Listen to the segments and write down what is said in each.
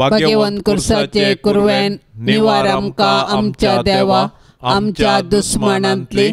भाग्यवंत कुर्साचे कुरवेन निवार आमकां आमच्या देवा आमच्या दुस्मानांतली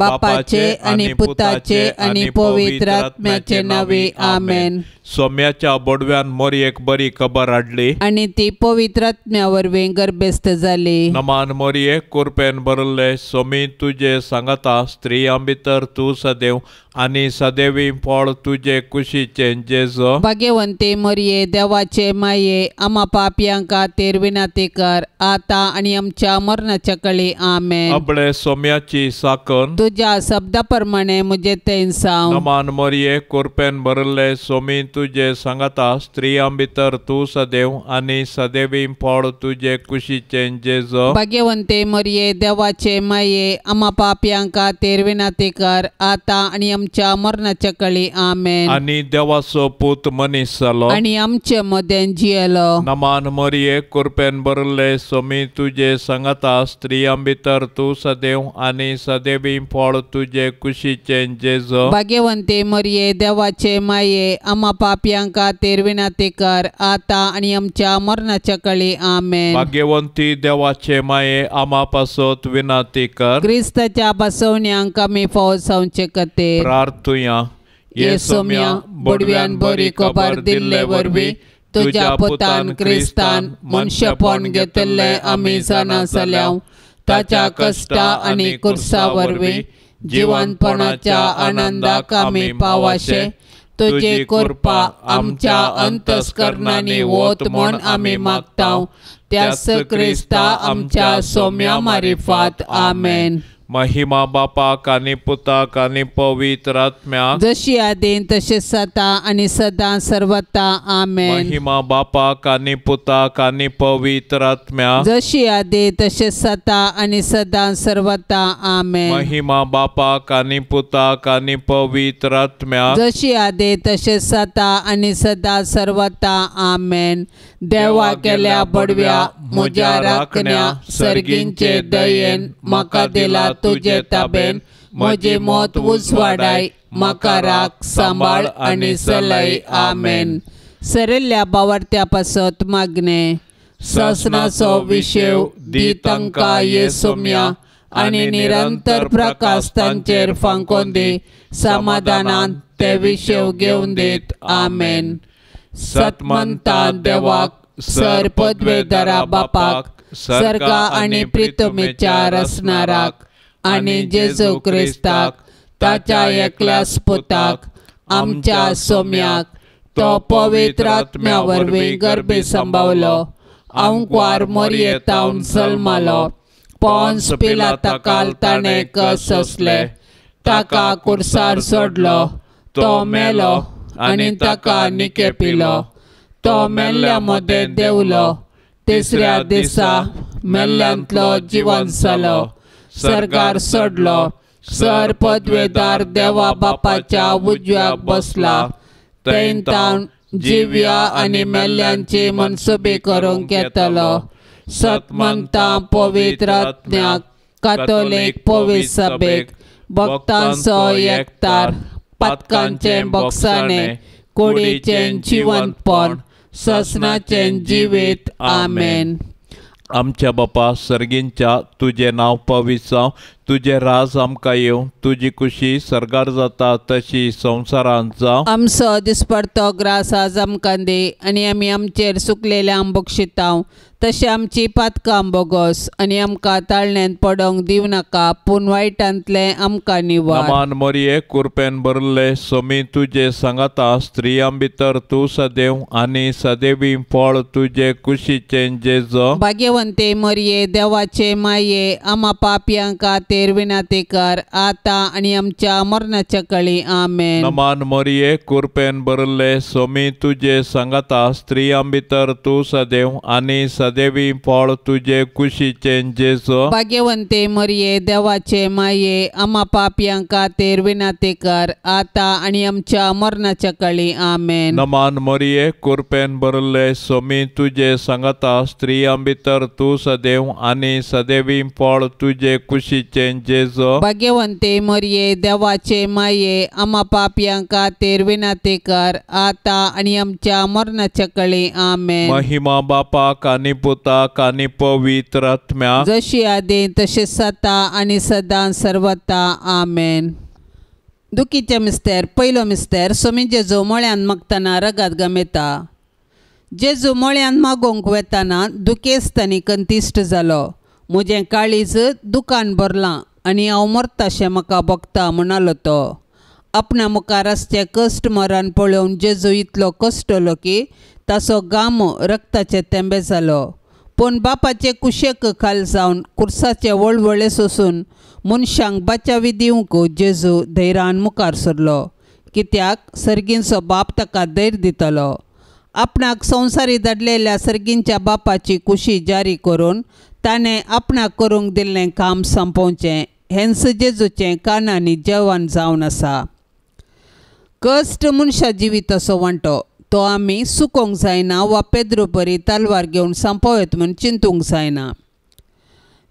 बापाचे आनी पुताचे आनी पवित्र आत्म्याचे नावे आमेन. सोम्याच्या बोडव्यान मोरयेक बरी खबर हाडली आनी ती पवित्र आत्म्या वरवीं गर्भेस्त जाली. नमान मोरये कुरपेन भरिल्ले सोमी तुजे सांगाता स्त्रियां भितर तूं सदैव आनी सदैवी फळ तुजे कुशीचें जेजू. भाग्यवंती मोरये देवाचे माये आमा पापयां खातीर विनंती कर आतां आनी आमच्या मरणाच्या कळी आमेन. अबळे सोम्याची साकन तुज्या शब्दा प्रमाणे म्हजें तें सांग. नमान मोरये कुरपेन भरिल्ले सोमी तुजे सांगाता स्त्रियां भितर तूं सदैव आनी सदैवी फळ तुजे कुशीचें जेजू. भाग्यवंती मोरये देवाचे माये आमा पापयां खातीर विनंती कर आतां आनी आमच्या मरणाच्या कळी आमेन. आनी देवाचो पूत मनीस जालो आनी आमचे मदें जियेलो. नमान मोरये कुरपेन भरिल्ले सोमी तुजे सांगाता स्त्रियां भितर तूं सदैव आनी सदैवी फळ तुजे कुशीचें जेजू. भाग्यवंती मोरये देवाचे माये आमा पापयां खातीर विनंती कर आतां आनी आमच्या मरणाच्या कळी आमेन. भाग्यवंती देवाचे माये आमा पासत विनंती कर. क्रिस्ताच्या बसवण्यांक आमी फावो जावचे खातीर प्रार्थुया. ये सोम्या बोडव्यान बरी खबर दिल्ले वरवीं तुज्या पुतान क्रिस्तान मनशेपण घेतिल्लें आमी जाणा जाल्या. ताच्या कश्टा आनी कुर्सा वरवीं जिवनपणाच्या आनंदाक आमी पावाशे तुजी कृपा आमच्या अंतस्करणांनी वत म्हूण आमी मागता. त्याच क्रिस्ता आमच्या सोम्या मारिफात आमेन. महिमा बापाक आनी पुताक आनी पवित्र आत्म्याक जशी आदीन तशें सदां आनी सदां सर्वता आमेन. महिमा बापाक आनी पुताक आनी पवित्र आत्म्याक जशी आदी तशें सदां आनी सदां सर्वता आमेन. महिमा बापाक आनी पुताक आनी पवित्र आत्म्याक जशी आदी तशें सदां आनी सदां सर्वता आमेन. देवा केल्या बडव्या म्हज्या राखण्या सर्गींचे दयेन म्हाका दिला तुजे ताबेन म्हजी मत उजवाडाय म्हाका राख सांबाळ आनी चलय आमेन. सरिल्ल्या बावडत्या पासत मागणे ससनाचो विशेव दी तांकां ये सोम्या आनी निरंतर प्रकाश तांचेर फांकोन दी समाधानान ते विशेव घेवन दीत आमेन. सतमंता देवाक सर पदवेदारा बापाक सर्गा आनी प्रितमेच्या रसनाराक आनी जेजू क्रिस्ताक ताच्या एकल्याच पुताक आमच्या सोम्याक तो पवित्र आत्म्या वरवीं गर्भी सांबावलो आंकवार मोरयेतावन जल्मालो पोन्स पिलाता ताणें कस सोंसले ताका कुर्सार सोडलो तो मेलो आनी ताका निकेपिलो तो मेल्ल्या मदें देंवलो तिसऱ्या दिसा मेल्ल्यांतलो जिवन जालो सर्गार सोडलो सर पदवेदार देवा बापाच्या उजव्याक बसला थंय तावन जिव्या आनी मेल्ल्यांची मनसुबी करूंक येतलो. सतमंता पवित्र आत्म्याक कातोलीक पवित्र सभेक भक्तांचो एकतार पातकांचें बोगसाणें कुडीचें जिवंतपण ससनाचें जिवीत आमेन. आमच्या बापा सर्गींच्या तुजें नांव पवित्र जावं तुजें राज आमकां येवं तुजी कुशी सर्गार जाता तशी संवसारांत जावं. आमचो दिसपडतो ग्रास आज आमकां दी आनी आमी आमचेर सुकलेल्या बक्षितांव तशें आमची पातकां बोगोस आनी आमकां ताळण्यांत पडोंक दिवं नाका पूण वायटांतलें आमकां निवार. नमान मोरये कुरपेन भरिल्ले सोमी तुजे सांगाता स्त्रियां भितर तूं सदैव आनी सदैवी फळ तुजे कुशीचें जेजू. भाग्यवंती मोरये देवाचे माये आमा पापयां खातीर विनंती कर आतां आनी आमच्या मरणाच्या कळी आमेन. नमान मोरये कुरपेन भरिल्ले सोमी तुजे सांगाता स्त्रियां भितर तूं सदैव आनी सदैवी फळ तुजे कुशीचें जेजू. भाग्यवंती मोरये देवाचे माये आमा पापयां खातीर विनंती कर आतां आनी आमच्या मरणाच्या कळी आमेन. नमान मोरये कुरपेन भरिल्ले सोमी तुजे सांगाता स्त्रियां भितर तूं सदैव आनी सदैवी फळ तुजे कुशीचें कुशीचें जेजू। भाग्यवंते मरिये देवाचे माये आमा पापयां खातीर विनंती कर आतां आनी आमच्या मरणाच्या कळी। आमेन। महिमा बापाक आनी पुताक आनी पवित्र आत्म्याक, जशी आदी तशी सता आनी सदां सर्वता। आमेन। दुखीचे मिस्तेर पयलो मिस्तेर सोमी जेजू मळ्यान मागतना रगात गमेता। जेजू मळ्यान मागोवंक वेताना दुखेस्त आनी कंतिश्ट जालो। म्हजें काळीज दुकान भरलां आनी हांव मरताशें म्हाका भोगता म्हणालो तो। आपणा मुखार आसचें कश्ट मरण पळोवन जेजू इतलो कश्टलो की ताचो गाम रक्ताचे तेंबे जालो। पूण बापाचे कुशेक खाल जावन कुर्साचे वळवळे सोसून मनशांक बचावी दिवंक जेजू धैर्यान मुखार सरलो, कित्याक सर्गींचो बाप ताका धैर्य दितलो। आपणाक संवसारी धाडलेल्या सर्गींच्या बापाची कुशी जारी करून ताणें आपणाक करूंक दिल्लें काम सोंपोवचें हेंच जेजूचें कानांनी जेवण जावन आसा। कश्ट मनशा जिविताचो वांटो, तो आमी सुकोवंक जायना वा पेद्रू बरी तलवार घेवन सोंपोवं म्हूण चिंतूंक जायना।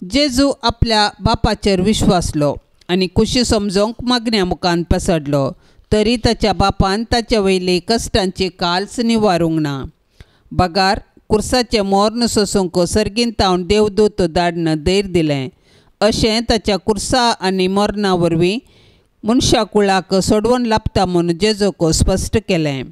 जेजू आपल्या बापाचेर विश्वासलो आनी कुशी समजोवंक मागण्या मुखान पसडलो, तरी ताच्या बापान ताचे वयली कश्टांची काल्स निवारूंक ना। बगार कुर्साचें मोर्न सोसूंक सर्गींतावन देवदूत धाडन धैर्य दिलें। अशें ताच्या कुर्सा आनी मरणा वरवीं मनशा कुळाक सोडवण लाभता म्हूण जेजूक स्पश्ट केलें।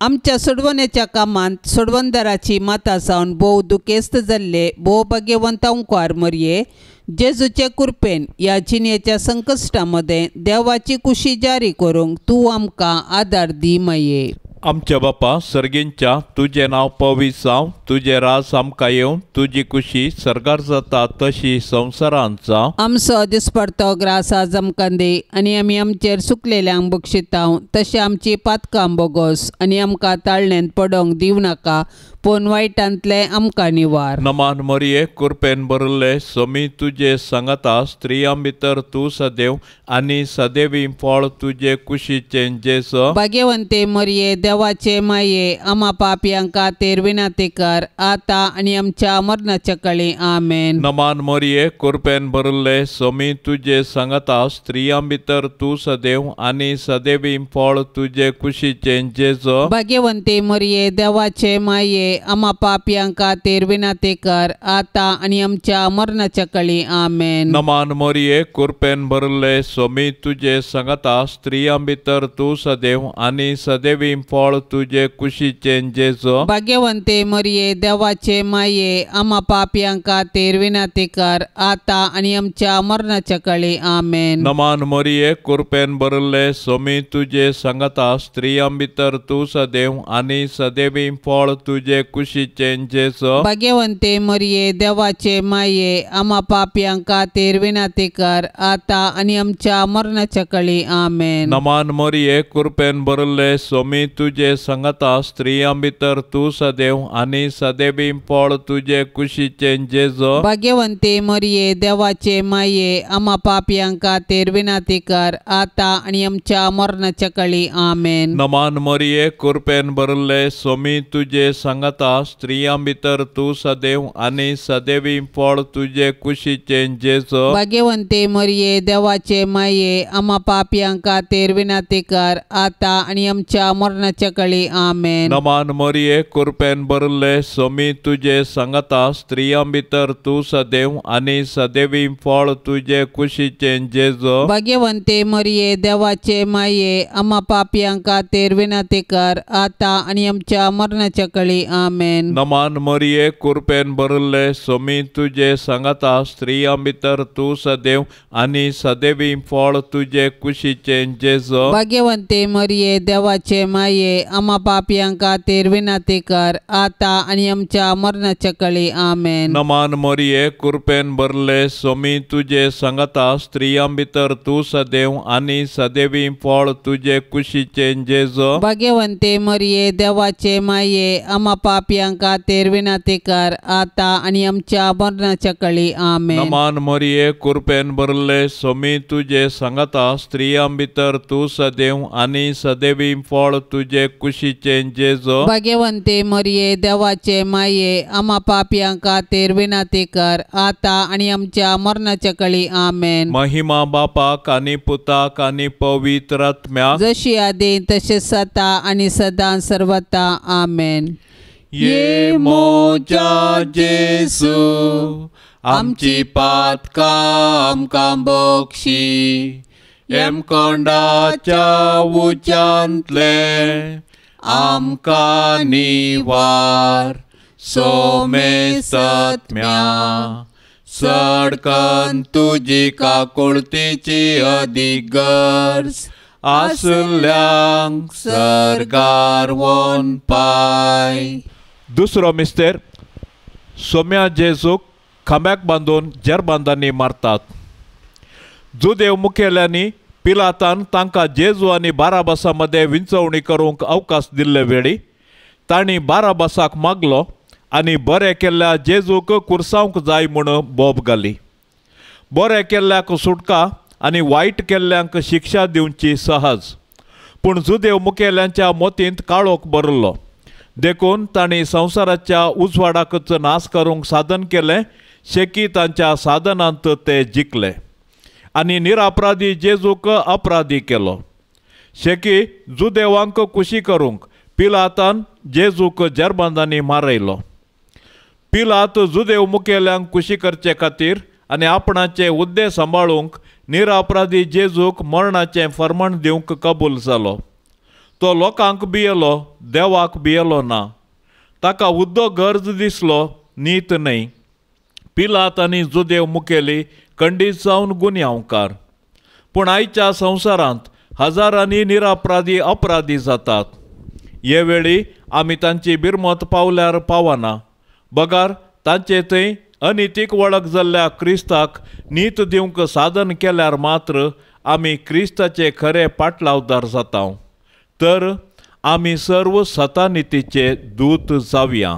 आमच्या सोडवण्याच्या कामांत सोडवणदाराची माता जावन भोव दुखेस्त जाल्ले भोव भाग्यवंत अंकार मरये जेजूचे कृपेन ह्या जिणेच्या संकश्टा मदें देवाची कुशी जारी करूंक तूं आमकां आदार दी माये। आमच्या बापा सर्गींच्या तुजें नांव पवित्र जावं, तुजें राज आमकां येवं, तुजी कुशी सर्गार जाता तशी संवसारांत जावं। आमचो दिसपडतो ग्रास आज आमकां दी आनी आमी आमचेर सुकलेल्यांक बक्षितांव तशें आमची पातकां बोगोस आनी आमकां ताळण्यांत पडोवंक दिवं नाका, पूण वायटांतलें आमकां निवार। नमान मरिये कृपेन भरिल्ले समी तुजे सांगाता, स्त्रियां भितर तूं सदैव आनी सदैवी फळ तुजे कुशीचें जेजू। भाग्यवंते मरिये देवाचे माये आमा पापयां खातीर विनंती कर आतां आनी आमच्या मरणाच्या कळी। आमेन। नमान मरिये कृपेन भरिल्ले समी तुजे सांगाता, स्त्रियां भितर तूं सदैव आनी सदैवी फळ तुजे कुशीचें जेजू। भाग्यवंते मरिये देवाचे माये आमा पापयां खातीर विनंती कर आतां आनी आमच्या मरणाच्या कळी। आमेन। नमान मरिये कृपेन भरिल्ले समी तुजे सांगाता, स्त्रियां भितर तूं सदैव आनी सदैवी फळ तुजे कुशीचें जेजू। भाग्यवंते मरिये देवाचे माये आमा पापयां खातीर विनंती कर आतां आनी आमच्या मरणाच्या कळी। आमेन। नमान मरिये कृपेन भरिल्ले समी तुजे सांगाता, स्त्रियां भितर तूं सदैव आनी सदैवी फळ तुजे कुशीचें जेजू। भाग्यवंते मरिये देवाचे माये आमा पापयां खातीर विनंती कर आतां आनी आमच्या मरणाच्या कळी। आमेन। नमान मरिये कृपेन भरिल्ले समी तुजे सांगाता, स्त्रियां भितर तूं सदैव आनी सदैवी फळ तुजे कुशीचें जेजू। भाग्यवंते मरिये देवाचे माये आमा पापयां खातीर विनंती कर आतां आनी आमच्या मरणाच्या कळी। आमेन। नमान मरिये कृपेन भरिल्ले समी तुजे सांगाता, स्त्रियां भितर तूं सदैव आनी सदैवी फळ तुजे कुशीचें जेजू। भाग्यवंते मरिये देवाचे माये आमा पापयां खातीर विनंती कर आतां आनी आमच्या मरणाच्या कळी। आमेन। नमान मरिये कृपेन भरिल्ले समी तुजे सांगाता, स्त्रियां भितर तूं सदैव आनी सदैवी फळ तुजे कुशीचें जेजू। भाग्यवंते मरिये देवाचे माये आमा पापयां खातीर विनंती कर आतां आनी आमच्या मरणाच्या कळी। आमेन। नमान मरिये कृपेन भरिल्ले समी तुजे सांगाता, स्त्रियां भितर तूं सदैव आनी सदैवी फळ तुजे कुशीचें जेजू। भाग्यवंते मरिये देवाचे माये आमा पापयां खातीर विनंती कर आतां आनी आमच्या मरणाच्या कळी। आमेन। नमान मरिये कृपेन भरिल्ले समी तुजे सांगाता, स्त्रियां भितर तूं सदैव आनी सदैवी फळ तुजे कुशीचें जेजू। भाग्यवंते मरिये देवाचे माये आमा पापयां खातीर विनंती कर आतां आनी आमच्या मरणाच्या कळी। आमेन। नमान मरिये कृपेन भरिल्ले समी तुजे सांगाता, स्त्रियां भितर तूं सदैव आनी सदैवी फळ तुजे तुजे कुशीचें जेजू। भाग्यवंते मरिये देवाचे माये आमा पापयां खातीर विनंती कर आतां आनी आमच्या मरणाच्या कळी। आमेन। महिमा बापाक आनी पुताक आनी पवित्र आत्म्याक, जशी आदी तशें सता आनी सदां सर्वता। आमेन। ये मोजा जेजू आमची पातकां आमकां बक्षी, यमकोंडाच्या उच्यांतले आमकां निवार, सोमेसत्म्या सडकन तुजी काकुळतीची अदीक गरज आसल्यांक सर्गार वोन पाय। दुसरो मिस्तेर सोम्या जेजूक खांब्याक बांदून जेरबांदांनी मारतात। जुदेव मुखेल्यांनी पिलातान तांकां जेजू आनी बाराबासा मदें विंचवणी करूंक अवकाश दिल्ले वेळी तांणी बाराबासाक मागलो आनी बरें केल्ल्या जेजूक कुर्सावंक जाय म्हूण बोब घाली। बरें केल्ल्याक सुटका आनी वायट केल्ल्यांक शिक्षा दिवची सहज, पूण जुदेव मुखेल्यांच्या मोतींत काळोख भरिल्लो, देखून तांणी संवसाराच्या उजवाडाकच नाश करूंक साधन केलें। शेकी तांच्या साधनांत ते जिखले आनी निरापराधी जेजूक अपराधी केलो। शेकी जुदेवांक कुशी करूंक पिलातान जेजूक जेरबांदांनी मारयलो। पिलात जुदेव मुखेल्यांक कुशी करचे खातीर आनी आपणाचे हुद्दे सांबाळूंक निरापराधी जेजूक मरणाचें फर्माण दिवंक कबूल जालो। तो लोकांक भियेलो, देवाक भियेलो ना। ताका हुद्दो गरज दिसलो, नीत न्हय। पिलात आनी जुदेव मुखेली खंडीत जावन गुन्यांवकार, पूण आयच्या संवसारांत हजारांनी निरापराधी अपराधी जातात। हे वेळी आमी तांची बिरमत पावल्यार पावना, बगार तांचे थंय अनितीक वळख जाल्ल्या क्रिस्ताक नीत दिवंक साधन केल्यार मात्र आमी क्रिस्ताचे खरे पाटलावदार जाता। तर आमी सर्व सतानितीचे दूत जावया।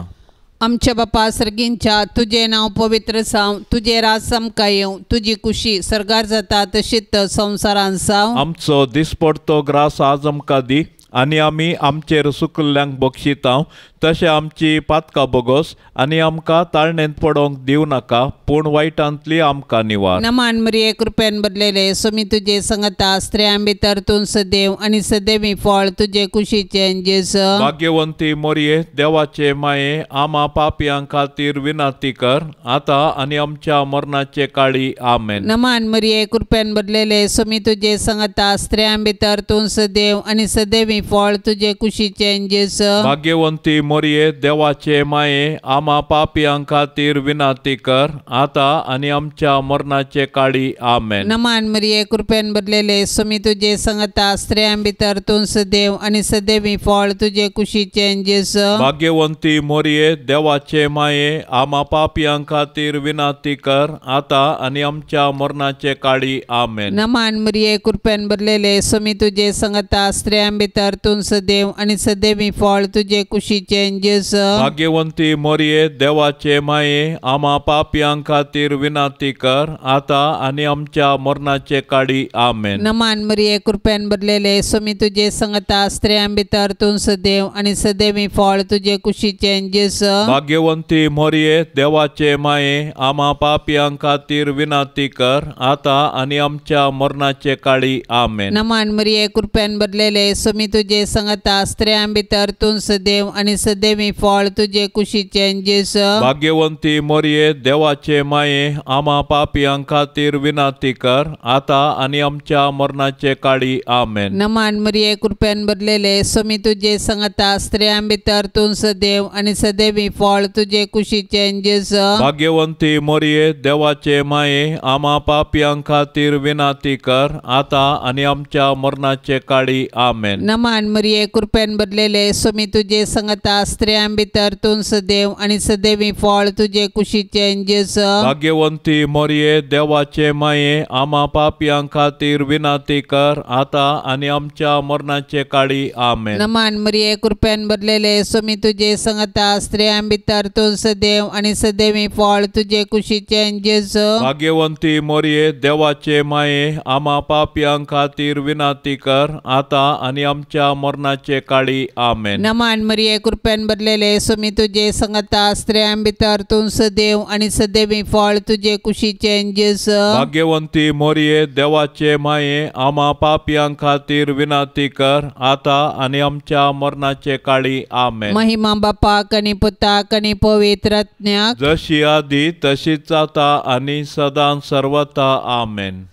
आमच्या बापा सर्गींच्या तुजें नांव पवित्र जावं, तुजें राज आमकां येवं, तुजी कुशी सर्गार जाता तशीच संवसारांत जावं। आमचो दिसपडतो ग्रास आज आमकां दी आनी आमी आमचेर सुकल्ल्यांक बक्षितांव तशें आमची पातकां बोगोस आनी आमकां ताळणेंत पडोवंक दिवं नाका, पूण वायटांतली आमकां निवार। नमान मरिये कृपेन भरलेले स्वामी तुजे संगता, स्त्रियां भितर तूं सदैव आनी सदैवी फळ तुजे कुशीचें जेजू। भाग्यवंती मरिये देवाचे माये आमा पापयां खातीर विनंती कर आतां आनी आमच्या मरणाचे काळी। आमेन। नमान मरिये कृपेन भरलेले स्वामी तुजे संगता, स्त्रियां भितर तूं सदैव आनी सदैवी फळ तुजे कुशीचें जेजू। भाग्यवंती मरिये देवाचे माये आमा पापयां खातीर विनंती कर आतां आनी आमच्या मरणाचे काळी। आमेन। नमान मरिये कृपेन भरलेले स्वामी तुजे संगता, स्त्रियां भितर तूं सदैव आनी सदैवी फळ तुजे कुशीचें जेजू। भाग्यवंती मरिये देवाचे माये आमा पापयां खातीर विनंती कर आतां आनी आमच्या मरणाचे काळी। आमेन। नमान मरिये कृपेन भरलेले स्वामी तुजे संगता, स्त्रियां भितर तूं सदैव आनी सदैवी फळ तुजे कुशीचें जेजू। भाग्यवंती मरिये देवाचे माये आमा पापयां खातीर विनंती कर आतां आनी आमच्या मरणाचे काळी। आमेन। नमान मरिये कृपेन भरलेले स्वामी तुजे संगता, स्त्रियां भितर तूं सदैव आनी सदैवी फळ तुजे कुशीचें जेजू। भाग्यवंती मरिये देवाचे माये आमा पापयां खातीर विनंती कर आतां आनी आमच्या मरणाचे काळी। आमेन। नमान मरिये कृपेन भरलेले स्वामी तुजे संगता, स्त्रियां भितर तूं सदैव आनी सदैवी फळ तुजे कुशीचें जेजू। भाग्यवंती मरिये देवाचे माये आमा पापयां खातीर विनंती कर आतां आनी आमच्या मरणाचे काळी। आमेन। नमान मरिये कृपेन भरलेले स्वामी तुजे संगता, स्त्रियां भितर तूं सदैव आनी सदैवी फळ तुजे कुशीचें जेजू। भाग्यवंती मरिये देवाचे माये आमा पापयां खातीर विनंती कर आतां आनी आमच्या मरणाचे काळी। आमेन। नमान मरिये कृपेन भरलेले स्वामी तुजे संगता, संगता स्त्रियां भितर तूं सदैव आनी सदैवी फळ तुजे कुशीचें जेजू. भाग्यवंती मोरये देवाचे माये आमा पापयां खातीर विनंती कर आतां आनी आमच्या मरणाचे काळी. आमेन. नमान मरिये कृपेन भरलेले स्वामी तुजे संगता स्त्रियां भितर तूं सदैव आनी सदैवी फळ तुजे कुशीचें जेजू. भाग्यवंती मोरये देवाचे माये आमा पापयां खातीर विनंती कर आतां आनी आमच्या मरणाचे काळी. आमेन. नमान मरिये कृपेन भरलेले स्वामी तुजे संगता स्त्रियां भितर तूं सदैव आनी सदैवी फळ तुजे कुशीचें जेजू. भाग्यवंती मोरये देवाचे माये आमा पापयां खातीर विनंती कर आतां आनी आमच्या मरणाचे काळी. आमेन. महिमा बापाक आनी पुताक आनी पवित्र आत्म्याक, जशी आदी तशीच आतां आनी सदां सर्वता. आमेन.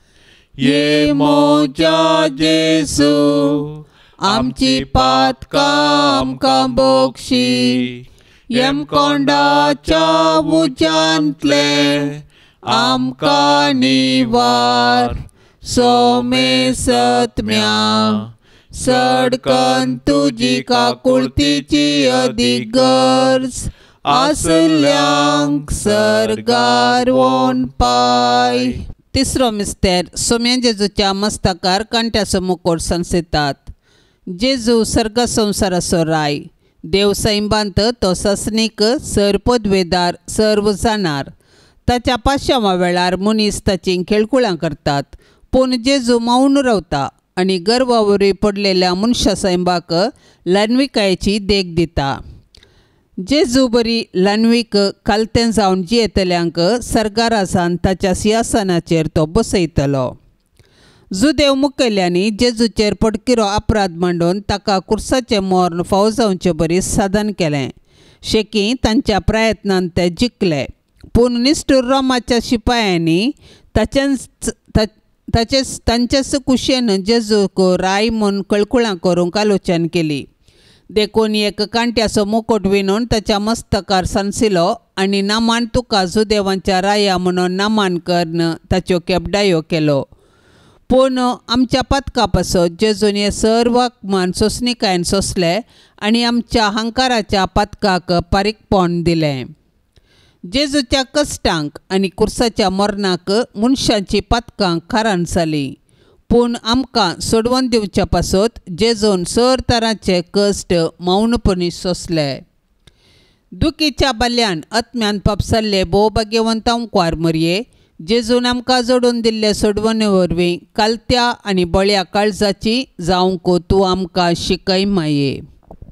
ये म्हज्या जेजू आमची पातकां आमकां बोगशी, यमकोंडाच्या उज्यांतले आमकां निवार, सोमे सत्म्या सडकन तुजी काकुळतीची अदीक गरज आसल्यांक सर्गार वोन पाय. तिसरो मिस्तेर सोम्या जेजूच्या मस्तकार कांट्याचो मुकोट संसितात. जेजू सर्ग संवसाराचो राय, देव सैंबांत तो ससनीक सर पदवेदार सर्व जाणार. ताच्या पाशांवा वेळार मनीस ताचीं खेळकुळां करतात, पूण जेजू मौन रावता आनी गर्वा वरवीं पडलेल्या मनशा सैंबाक ल्हानविकायेची देख दिता. जेजू बरी ल्हानवीक कालतें जावन जियेतल्यांक सर्गारासान ताच्या सिंहासनाचेर तो बसयतलो. जुदेव मुखेल्यांनी जेजूचेर पडकिरो अपराध मांडून ताका कुर्साचें मर्ण फावो जावचे बरी साधन केलें. शेकी तांच्या प्रयत्नान ते जिखले, पूण निश्ठूर रोमाच्या शिपायांनी तांचेच कुशेन जेजूक राय म्हूण कळकुळां करूंक आलोचन केली. देखून एक कांट्याचो मुकोट विणून ताच्या मस्तकार सांसिलो आनी नामान तुका जुदेवांच्या राया म्हणून नामान करून ताच्यो केपडायो केलो. पूण आमच्या पातका पासत जेजून हे सर्व अपमान सोंसणिकायेन सोंसले आनी आमच्या हंकाराच्या पातकाक पारीकपण दिलें. जेजूच्या कश्टांक आनी कुर्साच्या मरणाक मनशांची पातकां खारान जालीं, पूण आमकां सोडवून दिवच्या पासत जेजून सर तरांचे कश्ट मौनपणी सोंसले. दुखीच्या बाल्यान आत्म्यान पापसल्ले भोव भाग्यवंत कुंवार मरये जेजून आमकां जोडून दिल्ले सोडवणे वरवीं कालत्या आनी बळ्या काळजाची जावंक तूं आमकां शिकय माये.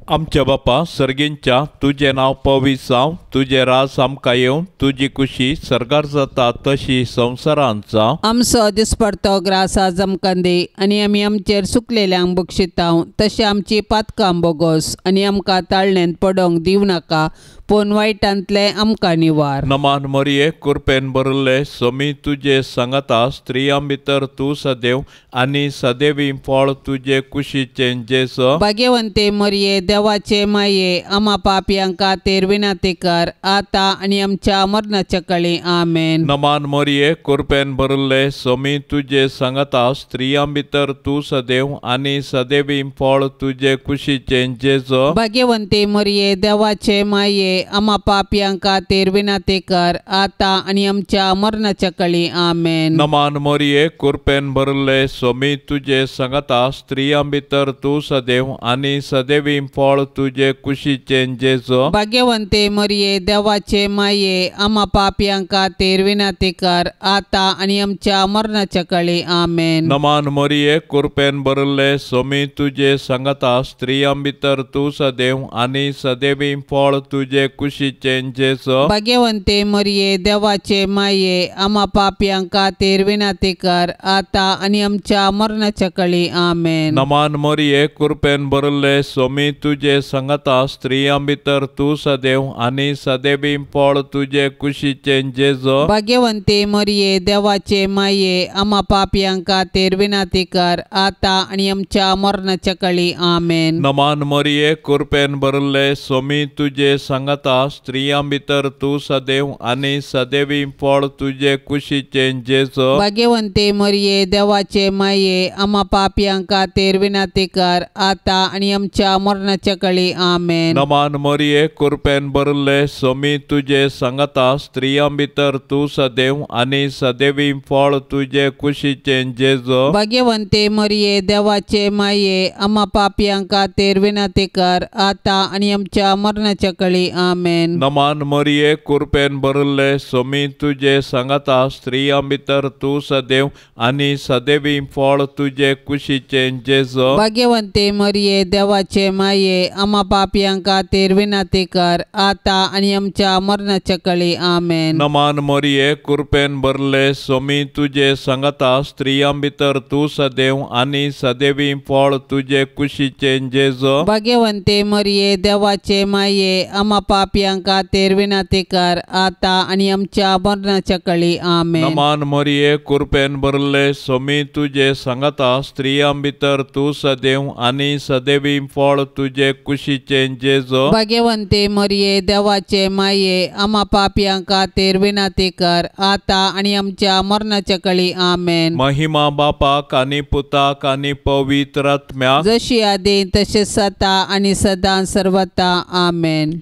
आमच्या बापा सर्गींच्या तुजें नांव पवित्र जावं, तुजें राज आमकां येवं, तुजी कुशी सर्गार जाता तशी संवसारांत जावं. आमचो दिसपडतो ग्रास आज आमकां दी आनी आमी आमचेर सुकलेल्यांक बक्षितांव तशें आमची पातकां बोगोस आनी आमकां ताळण्यांत पडोंक दिवं नाका, पूण वायटांतलें आमकां निवार. नमान मरिये कृपेन भरिल्ले स्वामी तुजे सांगाता, स्त्रियां भितर तूं सदैव आनी सदैवी फळ तुजे कुशीचें जेजू. भाग्यवंते मरिये देवाचे माये आमा पापयां खातीर विनंती कर आतां आनी आमच्या मरणाच्या काळी. आमेन. नमान मरिये कृपेन भरिल्ले स्वामी तुजे सांगाता, स्त्रियां भितर तूं सदैव आनी सदैवी फळ तुजे कुशीचें जेजू. भाग्यवंते मरिये देवाचे माये आमा पापयां खातीर विनंती कर आतां आनी आमच्या मरणाच्या काळी. आमेन. नमान मरिये कृपेन भरिल्ले स्वामी तुजे सांगाता, स्त्रियां भितर तूं सदैव आनी सदैवी फळ तुजे कुशीचें जेजू. भाग्यवंते मरिये देवाचे माये आमा पापयां खातीर विनंती कर आतां आनी आमच्या मरणाच्या काळी. आमेन. नमान मरिये कृपेन भरिल्ले स्वामी तुजे सांगाता, स्त्रियां भितर तूं सदैव आनी सदैवी फळ तुजे कुशीचें जेजू. भाग्यवंते मरिये देवाचे माये आमा पापयां खातीर विनंती कर आतां आनी आमच्या मरणाच्या काळी. आमेन. नमान मरिये कृपेन भरिल्ले स्वामी तुजे सांगाता, स्त्रियां भितर तूं सदैव आनी सदैवी फळ तुजे कुशीचें जेजू. भाग्यवंते मरिये देवाचे माये आमा पापयां खातीर विनंती कर आतां आनी आमच्या मरणाच्या काळी. आमेन. नमान मरिये कृपेन भरिल्ले स्वामी तुजे सांगाता, सांगाता, स्त्रियां भितर तूं सदैव आनी सदैवी फळ तुजे कुशीचें जेजू। भाग्यवंते मरिये देवाचे माये, आमा पापयां खातीर विनंती कर आतां आनी आमच्या मरणाच्या कळी। आमेन। नमान मरिये, कृपेन भरिल्ले, स्वामी तुजे सांगाता, स्त्रियां भितर तूं सदैव आनी सदैवी फळ तुजे कुशीचें जेजू। भाग्यवंते मरिये देवाचे माये, आमा पापयां खातीर विनंती कर आतां आनी आमच्या मरणाच्या कळी। आमेन। नमान मरिये, कृपेन भरिल्ले, स्वामी तुजे सांगाता, स्त्रियां भितर तूं सदैव आनी सदैवी फळ तुजे कुशीचें जेजू। भाग्यवंते मरिये देवाचे माये, आमा पापयां खातीर विनंती कर आतां आनी आमच्या मरणाच्या कळी। आमेन। नमान मरिये, कृपेन भरिल्ले, स्वामी तुजे सांगाता, स्त्रियां भितर तूं सदैव आनी सदैवी फळ तुजे कुशीचें जेजू। भाग्यवंते मरिये देवाचे माये, आमा पापयां खातीर विनंती कर आतां आनी आमच्या मरणाच्या कळी। आमेन। नमान मरिये, कृपेन भरिल्ले, स्वामी तुजे सांगाता, स्त्रियां भितर तूं सदैव आनी सदैवी फळ तुजे कुशीचें जेजू। भाग्यवंते मरिये देवाचे माये, आमा पापयां खातीर विनंती कर आतां आनी आमच्या मरणाच्या कळी। आमेन। महिमा बापाक आनी पुताक आनी पवित्र आत्म्याक, जशी आदी तशें सता आनी सदां सर्वता। आमेन।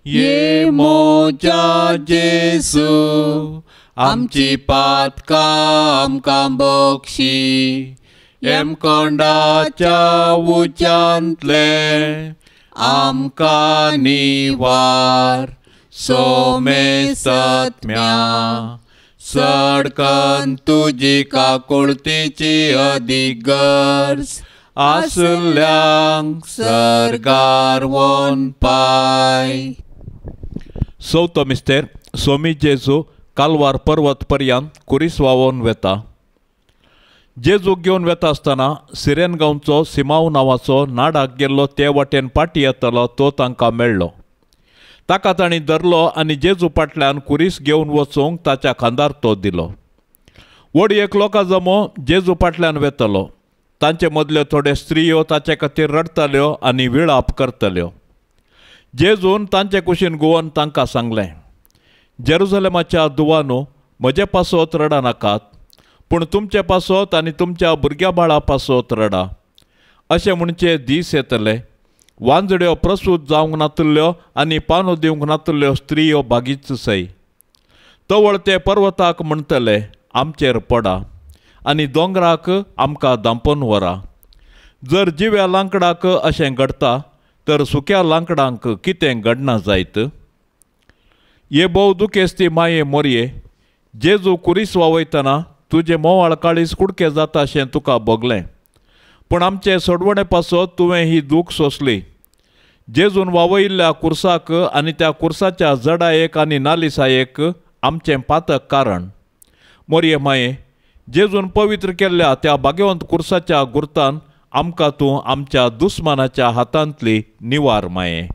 ये मोजा जेजू, आमची पातकां आमकां बक्षी, यमकोंडाच्या उच्यांतले आमकां निवार, सोमेसत्म्या सडकन तुजी काकुळतीची अदीक गरज आसल्यांक सर्गार वोन पाय। चवथो मिस्तेर, स्वामी जेजू कालवार पर्वत पर्यंत कुरीस व्हांवोन वेता। जेजूक घेवन वेता आसतना सिरेन गांवचो सिमांव नांवाचो नाडाक गेल्लो ते वाटेन पाटी येतालो तो तांकां मेळ्ळो। ताका तांणी धरलो आनी जेजू फाटल्यान कुरीस घेवन वचूंक ताच्या खांदार तो दिलो। व्हड एक लोकां जमो जेजू फाटल्यान वेतालो। तांचे मदल्यो थोड्यो स्त्रियो ताचे खातीर रडटाल्यो आनी विळाप करताल्यो। जेजून तांचे कुशीन घुंवन तांकां सांगलें, जेरुजलेमाच्या दुवानू, म्हजे पासत रडनाकात, पूण तुमचे पासत आनी तुमच्या भुरग्या बाळा पासत रडा। अशें म्हणचे दीस येतले, वांजड्यो प्रसूत जावंक नातल्यो आनी पानो दिवंक नातल्यो स्त्रियो बागीच सय। तवळ ते पर्वताक म्हणटले, आमचेर पडा, आनी दोंगराक आमकां धांपून व्हरा। जर जिव्या लांकडाक अशें घडटा तर सुक्या लांकडांक कितें घडना जायत? हे भोव दुखेस्ती माये मोरये, जेजू कुरीस वावयतना तुजें मोवाळ काळीज कुडके जाता अशें तुका भोगलें, पूण आमचे सोडवणे पासत तुवें ही दूख सोंसली। जेजून वावयिल्ल्या कुर्साक आनी त्या कुर्साच्या जडायेक आनी नालिसायेक आमचें पातक कारण। मोरये माये, जेजून पवित्र केल्ल्या त्या भाग्यवंत कुर्साच्या गुर्तान आमकां तूं आमच्या दुस्मानाच्या हातांतली निवार माये।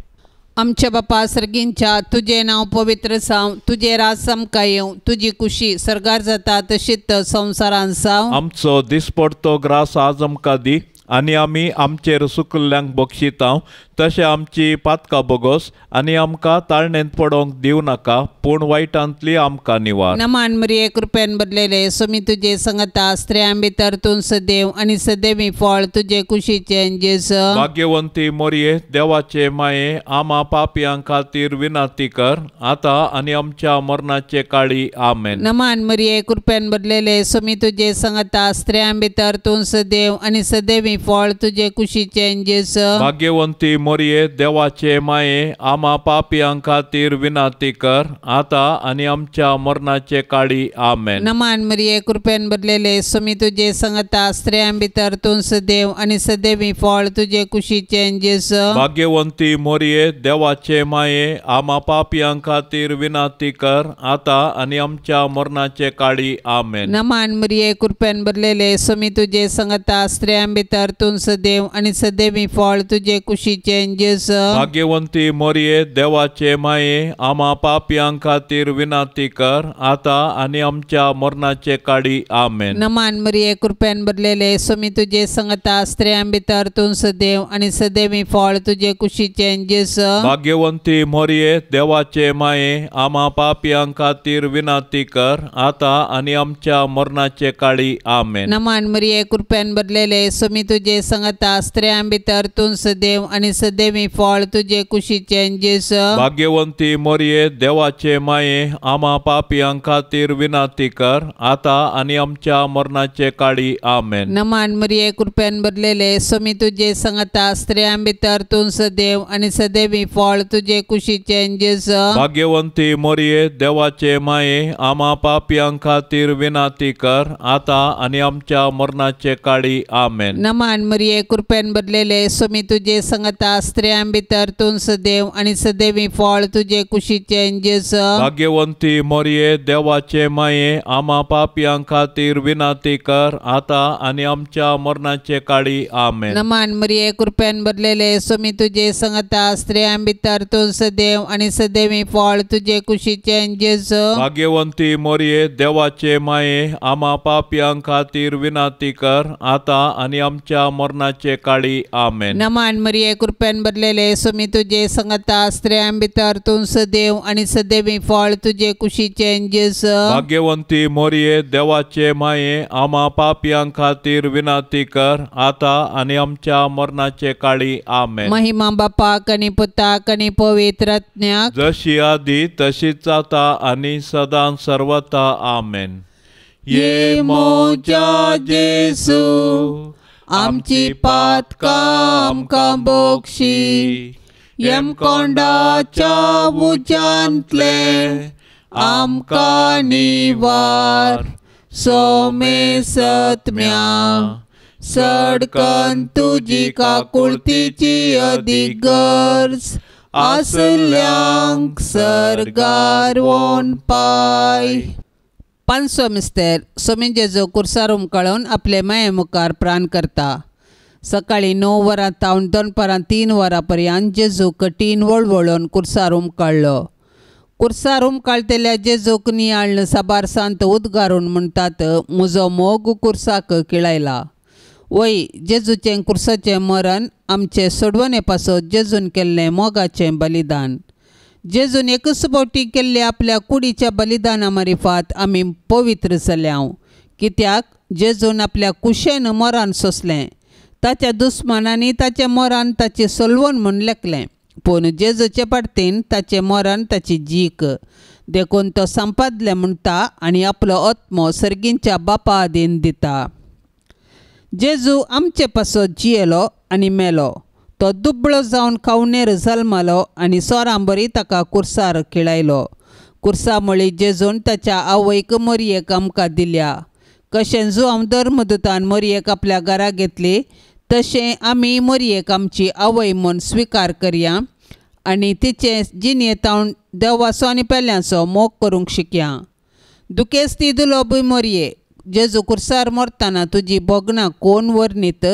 आमच्या बापा सर्गींच्या, तुजें नांव पवित्र जावं, तुजें राज आमकां येवं, तुजी कुशी सर्गार जाता तशीच संवसारांत जावं। आमचो दिसपडतो ग्रास आज आमकां दी, आनी आमी आमचेर सुकल्ल्यांक बक्षितांव तशें आमची पातकां बोगोस, आनी आमकां ताळणेंत पडोवंक दिवं नाका, पूण वायटांतली आमकां निवार। नमान मरिये, कृपेन भरलेले, स्वामी तुजे संगता, स्त्रियां भितर तूं सदैव आनी सदैवी फळ तुजे कुशीचें जेजू। भाग्यवंती मरिये, देवाचे माये, आमा पापयां खातीर विनंती कर आतां आनी आमच्या मरणाचे काळी। आमेन। नमान मरिये, कृपेन भरलेले, स्वामी तुजे संगता, स्त्रियां भितर तूं सदैव आनी सदैवी फळ तुजे कुशीचें जेजू। भाग्यवंती मोरये, देवाचे माये, आमा पापयां खातीर विनंती कर आतां आनी आमच्या मरणाचे काळी। आमेन। नमान मरिये, कृपेन भरलेले, स्वामी तुजे संगता, स्त्रियां भितर तूं सदैव आनी सदैवी फळ तुजे कुशीचें जेजू। भाग्यवंती मोरये, देवाचे माये, आमा पापयां खातीर विनंती कर आतां आनी आमच्या मरणाचे काळी। आमेन। नमान मरिये, कृपेन भरलेले, स्वामी तुजे संगता, स्त्रियां भितर तूं सदैव आनी सदैवी फळ तुजे कुशीचें कुशीचें जेजू. भाग्यवंती मोरये देवाचे माये आमा पापयां खातीर विनंती कर आतां आनी आमच्या मरणाचे काळी. आमेन. नमान मरिये कृपेन भरलेले स्वामी तुजे संगता स्त्रियां भितर तूं सदैव आनी सदैवी फळ तुजे कुशीचें जेजू. भाग्यवंती मोरये देवाचे माये आमा पापयां खातीर विनंती कर आतां आनी आमच्या मरणाचे काळी. आमेन. नमान मरिये कृपेन भरलेले स्वामी तुजे संगता स्त्रियां भितर तूं सदैव आनी सदैवी फळ तुजे कुशीचें जेजू. भाग्यवंती मोरये देवाचे माये आमा पापयां खातीर विनंती कर आतां आनी आमच्या मरणाचे काळी. आमेन. नमान मरिये कृपेन भरलेले स्वामी तुजे संगता स्त्रियां भितर तूं सदैव आनी सदैवी फळ तुजे कुशीचें जेजू. भाग्यवंती मोरये देवाचे माये आमा पापयां खातीर विनंती कर आतां आनी आमच्या मरणाचे काळी. आमेन. नमान मरिये कृपेन भरलेले स्वामी तुजे संगता स्त्रियां भितर तूं सदैव आनी सदैवी फळ तुजे कुशीचें जेजू. भाग्यवंती मोरये देवाचे माये आमा पापयां खातीर विनंती कर आतां आनी आमच्या मरणाचे काळी. आमेन. नमान मरिये कृपेन भरलेले स्वामी तुजे संगता स्त्रियां भितर तूं सदैव आनी सदैवी फळ तुजे कुशीचें जेजू. भाग्यवंती मोरये देवाचे माये आमा पापयां खातीर विनंती कर आतां आनी आमच्या मरणाचे काळी. आमेन. नमान मरिये कृपेन भरलेले स्वामी तुजे संगता स्त्रियां भितर तूं सदैव आनी सदैवी फळ तुजे कुशीचें जेजू. भाग्यवंती मोरये देवाचे माये आमा पापयां खातीर विनंती कर आतां आनी आमच्या मरणाचे काळी. आमेन. महिमा बापाक आनी पुताक आनी पवित्र आत्म्याक, जशी आदी तशीच आतां आनी सदां सर्वथा. आमेन. ये मोजा जेजू आमची पातकां आमकां बोगशी, यमकोंडाच्या उज्यांतले आमकां निवार, सोमे सत्म्या सडकन तुजी काकुळतीची अदीक गरज आसल्यांक सर्गार वोन पाय. पांचसो मिस्तेर सोमी जेजू कुर्सार उमकाळून आपले माये मुखार प्राण करता. सकाळीं 9 वरां तावन दनपारां 3 वरां पर्यंत जेजू कठीण वळवळून कुर्सार उमकाळ्ळो. कुर्सार उमकाळटल्या जेजूक नियाळ्ळ साबार सांत उद्गारून म्हणटात, म्हजो मोग कुर्साक किळायला. वय जेजूचें कुर्साचें मरण आमचे सोडवणे पासत जेजून केल्लें मोगाचें बलिदान. जेजून एकच फावटी केल्ले आपल्या कुडीच्या बलिदाना मारिफात आमी पवित्र जाल्याव. कित्याक जेजून आपल्या कुशेन मरण सोंसलें. ताच्या दुस्मानांनी ताचें मरण ताचें सलवण म्हूण लेखलें, पूण जेजूचे पाडतीन ताचें मरण ताची जीक. देखून तो संपादलें म्हणटा आनी आपलो आत्मो सर्गींच्या बापा आदीन दिता. जेजू आमचे पासत जियेलो आनी मेलो. तो दुबळो जावन खावणेर जल्मालो आनी सोरांबरी ताका कुर्सार खिळायलो. कुर्सा मळी जेजून ताच्या आवयक मोरयेक आमकां दिल्या. कशें जुआंव धर्मदूतान मोरयेक आपल्या घरा घेतली तशें आमी मोरयेक आमची आवय म्हूण स्विकार करया आनी तिचे जिणेंत देवाचो आनी पेल्यांचो मोग करूंक शिकया. दुखेस्ती दुलोबूय मोरये, जेजू कुर्सार मरतना तुजी भोगणां कोण वर्णीत?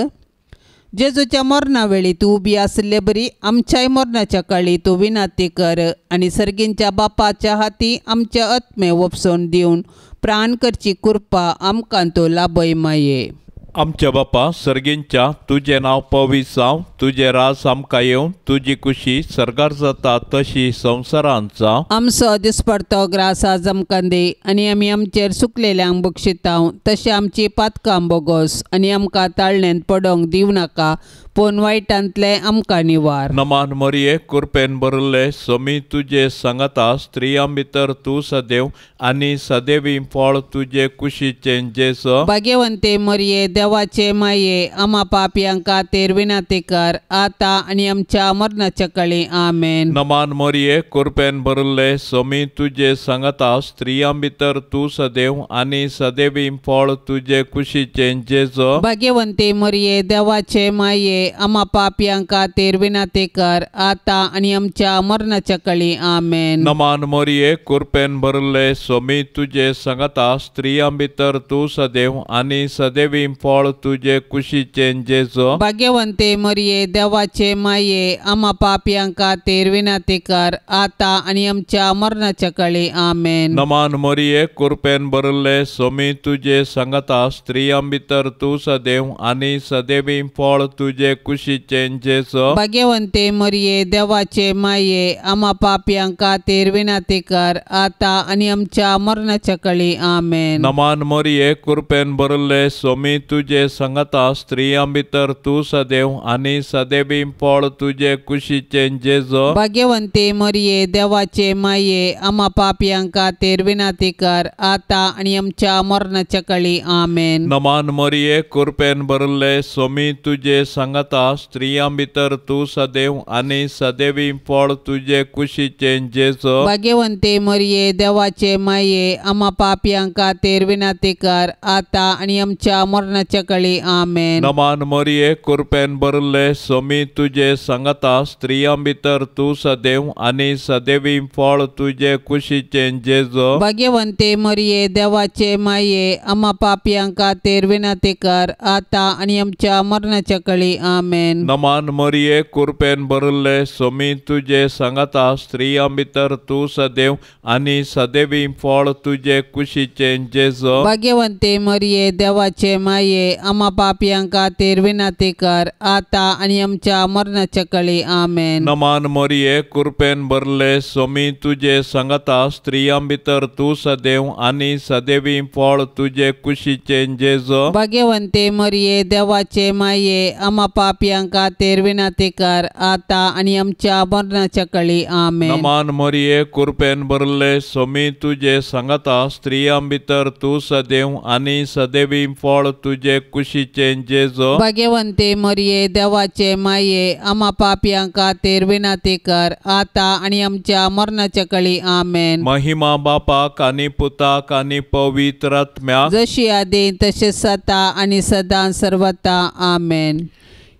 जेजूच्या मरणा वेळी तूं उबी आशिल्ले बरी आमच्याय मरणाच्या काळी तूं विनंती कर आनी सर्गींच्या बापाच्या हाती आमचे आत्मे वपसून दिवन प्राण करची कृपा आमकां तूं लाभय माये. आमच्या बापा सर्गींच्या, तुजें नांव पवित्र जावं, तुजें राज आमकां येवं, तुजी कुशी सर्गार जाता तशी संवसारांत जावं. आमचो दिसपडतो ग्रास आज आमकां दी आनी आमी आमचेर सुकलेल्यांक बक्षितांव तशें आमची पातकां बोगोस आनी आमकां ताळण्यांत पडोंक दिवं नाका, पूण वायटांतलें आमकां निवार. नमान मरिये, कृपेन भरिल्ले स्वामी तुजे सांगाता, स्त्रियां भितर तूं सदैव आनी सदैवी फळ तुजे कुशीचें जेजू. भाग्यवंते मरिये, देवाचे माये, आमा पापयां खातीर विनंती कर आतां आनी आमच्या मरणाच्या काळी. आमेन. नमान मरिये, कृपेन भरिल्ले स्वामी तुजे सांगाता, स्त्रियां भितर तूं सदैव आनी सदैवी फळ तुजे कुशीचें जेजू. भाग्यवंते मरिये, देवाचे माये, आमा पापयां खातीर विनंती कर आतां आनी आमच्या मरणाच्या काळी. आमेन. नमान मरिये, कृपेन भरिल्ले स्वामी तुजे सांगाता, स्त्रियां भितर तूं सदैव आनी सदैवी फळ तुजे कुशीचें जेजू। भाग्यवंते मरिये देवाचे माये आमा पापयां खातीर विनंती कर आतां आनी आमच्या मरणाच्या काळी आमेन। नमान मरिये कृपेन भरिल्ले स्वामी तुजे सांगाता स्त्रियां भितर तूं सदैव आनी सदैवी फळ तुजे कुशीचें जेजू। भाग्यवंते मरिये देवाचे माये आमा पापयां खातीर विनंती कर आतां आनी आमच्या मरणाच्या काळी आमेन। नमान मरिये कृपेन भरिल्ले स्वामी तुजे सांगाता स्त्रियां भितर तूं सदैव आनी सदैवी फळ तुजे कुशीचें जेजू। भाग्यवंते मरिये देवाचे माये आमा पापयां खातीर विनंती कर आतां आनी आमच्या मरणाच्या काळी आमेन। नमान मरिये कृपेन भरिल्ले स्वामी तुजे सांगाता स्त्रियां भितर तूं सदैव आनी सदैवी फळ तुजे कुशीचें जेजू। भाग्यवंते मरिये देवाचे माये आमा पापयां खातीर विनंती कर आतां आनी आमच्या मरणाच्या काळी आमेन। नमान मरिये कृपेन भरिल्ले स्वामी तुजे सांगाता स्त्रियां भितर तूं सदैव आनी सदैवी फळ तुजे कुशीचें जेजू। भाग्यवंते मरिये देवाचे माये आमा पापयां खातीर विनंती कर आतां आनी आमच्या मरणाच्या काळी आमेन। नमान मरिये कृपेन भरिल्ले स्वामी तुजे सांगाता स्त्रियां भितर तूं सदैव आनी सदैवी फळ तुजे कुशीचें जेजू। भाग्यवंते मरिये देवाचे माये आमा पापयां खातीर विनंती कर आतां आनी आमच्या मरणाच्या काळी आमेन। नमान मरिये कृपेन भरिल्ले स्वामी तुजे सांगाता स्त्रियां भितर तूं सदैव आनी सदैवी फळ तुजे कुशीचें जेजू। भाग्यवंते मरिये देवाचे माये आमा पापयां खातीर विनंती कर आतां आनी आमच्या मरणाच्या काळी आमेन। नमान मरिये कृपेन भरिल्ले स्वामी तुजे सांगाता स्त्रियां भितर तूं सदैव आनी सदैवी फळ तुजे कुशीचें जेजू। भाग्यवंते मरिये देवाचे माये आमा पापयां खातीर विनंती कर आतां आनी आमच्या मरणाच्या काळी आमेन। महिमा बापाक आनी पुताक आनी पवित्र आत्म्याक, जशी आदी तशें सता आनी सदां सर्वता आमेन।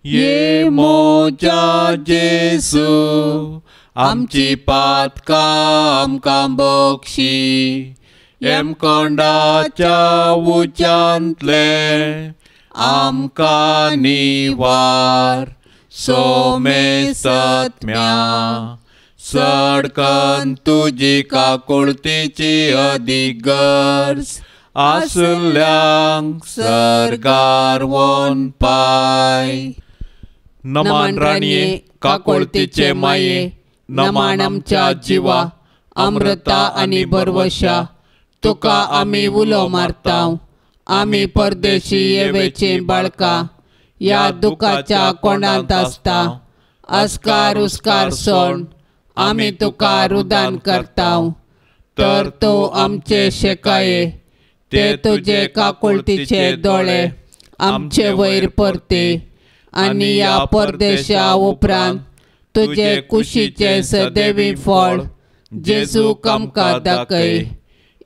ये मोजा जेजू आमची पातकां आमकां बक्षी, येमकोंडाच्या उच्यांतले आमकां निवार सोमेसत्म्या सडकन तुजी काकुळतीची अदीक गरज आसल्यांक सर्गार वोन पाय। नमान राणये काकुळतीचे माये, नमान आमच्या जिवा अमृता आनी भरवशा, तुका आमी उलो मारता। आमी परदेशी येवेची बाळकां ह्या दुखाच्या कोंडांत आसता, अस्कार उस्कार सोड आमी तुका रुदान करता। तर तूं आमचे शेकाये ते तुजे काकुळतीचे दोळे आमचे वयर परते आनी ह्या परदेशा उपरांत तुजे कुशीचे सदैवी फळ जेजू आमकां दाखय।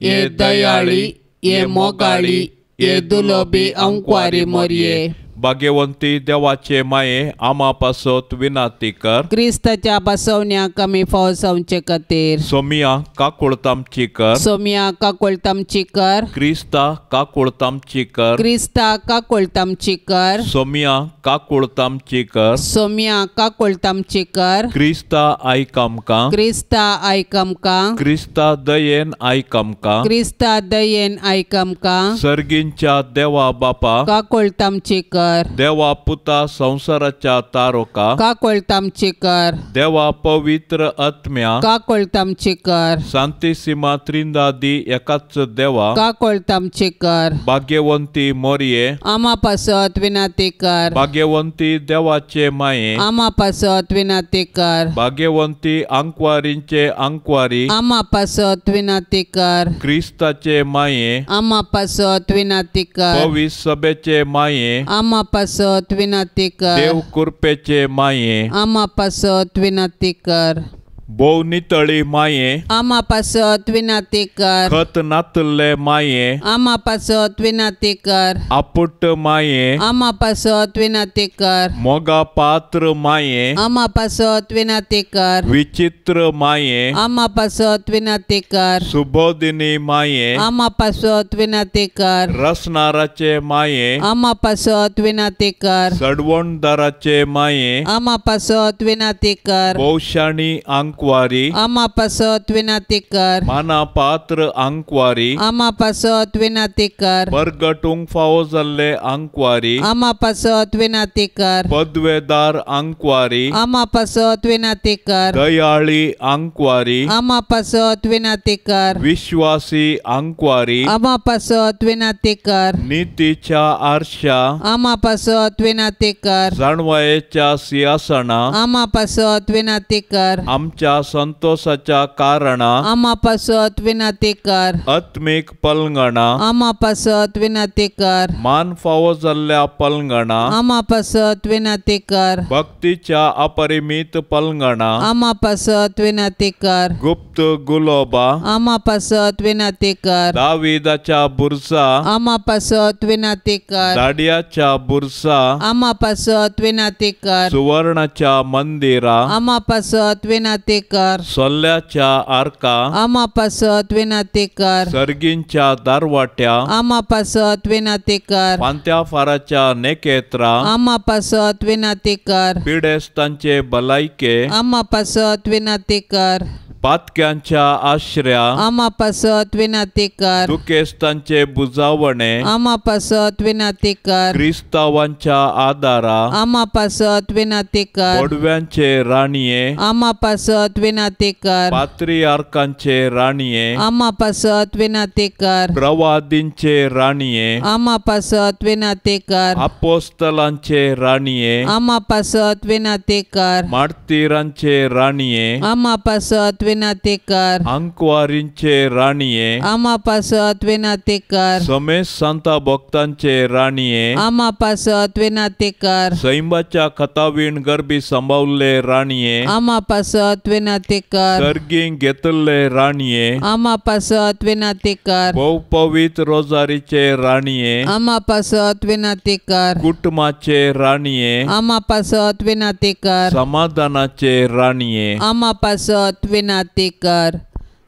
ये दयाळी, ये मोगाळी, ये दुलोबी अंकवारी मरिये, भाग्यवंती देवाचे माये आमा पासत विनंती कर। क्रिस्ताच्या बसवण्याक आमी फौजावचे खातीर सोमिया काकुळतामची कर, सोमिया काकुळतामची कर, क्रिस्ता काकुळतामची कर, क्रिस्ता काकुळतामची कर, सोमिया काकुळतामची कर, सोमिया काकुळतामची कर, क्रिस्ता आयक आमकां, क्रिस्ता आयक आमकां, क्रिस्ता दयेन आयक आमकां, क्रिस्ता दयेन आयक आमकां, सर्गींच्या देवा बापा काकुळतामची कर, देवा पुता संसाराच्या तारोका काकुळतामची कर, देवा पवित्र आत्म्या काकुळतामची कर, शांतिसीमा त्रिंदादी एकाच देवा काकुळतामची कर, भाग्यवंती मोरये आमा पासत विनंती कर, भाग्यवंती देवाचे माये आमा पासत विनंती कर, भाग्यवंती आंकवारींचे आंकवारी आमा पासत विनंती कर, क्रिस्ताचे माये आमा पासत विनंती कर, पवित्र सभेचे माये आमा पासत विनंती कर, देव कृपेचे माये आमा पासत विनंती कर। भोव नितळी माये आमा पासत विनाती कर खत नातल्ले माये आमा पासत विनाती कर आपुट माये आमा पासत विनाती कर मोगा पात्र माये आमा पासत विनाती कर विचित्र माये आमा पासत विनाती कर सुबोधिनी माये आमा पासत विनाती कर रसनाराचे माये आमा पासत विनाती कर सडवणदाराचे माये आमा पासत विनाती कर भोवशाणी आंकवारी आमा पासत विनाती कर माना पात्र आंकवारी आमा पासत विनाती कर बरगटूंक फावो जाल्ले आंकवारी आमा पासत विनाती कर पदवेदार आंकवारी आमा पासत विनाती कर दयाळी आंकवारी आमा पासत विनाती कर विश्वासी आंकवारी आमा पासत विनाती कर नितीच्या आरशा आमा पासत विनाती कर जाणवायेच्या सिंहासना आमा पासत विनाती कर आमच्या संतोषाच्या कारणा आमा पासत विनाती कर आत्मीक पलंगणा आमा पासत विनाती कर मान फावो जाल्ल्या पलंगणा आमा पासत विनाती कर भक्तीच्या अपरिमित पलंगणा आमा पासत विनाती कर गुप्त गुलोबा आमा पासत विनाती कर दाविदाच्या बुरसा आमा पासत विनाती कर दाडियाच्या बुरसा आमा पासत विनाती कर सुवर्णाच्या मंदिरा आमा पासत विनाती कर सोल्ल्याच्या आरका आमा पासत विनाती कर सर्गींच्या दारवाट्या आमा पासत विनाती कर पांत्या फाराच्या नेकेत्रा आमा पासत विनाती कर पिडेस्तांचे भलायके आमा पासत विनाती कर पातक्यांच्या आश्र्या आमा पासत विनाती कर दुखेस्तांचे बुजावणे आमा पासत विनाती कर क्रिस्तावांच्या आदारा आमा पासत विनाती कर बोडव्यांचे राणये आमा पासत विनाती कर पात्रियार्कांचे राणये आमा पासत विनाती कर प्रवादींचे राणये आमा पासत विनाती कर अपोस्तलांचे राणये आमा पासत विनाती कर मार्तीरांचे राणये आमा पासत विनाती कर आंकवारींचे राणये आमा पासत विनाती कर समेस सांता भक्तांचे राणये आमा पासत विनाती कर सैंबाच्या खतावीण गर्भी सांबावल्ले राणये आमा पासत विनाती कर सर्गींक घेतल्ले राणये आमा पासत विनाती कर भोव पवित्र रोजारीचे राणये आमा पासत विनाती कर कुटुंबाचे राणये आमा पासत विनाती कर समाधानाचे राणये आमा पासत विनाती कर.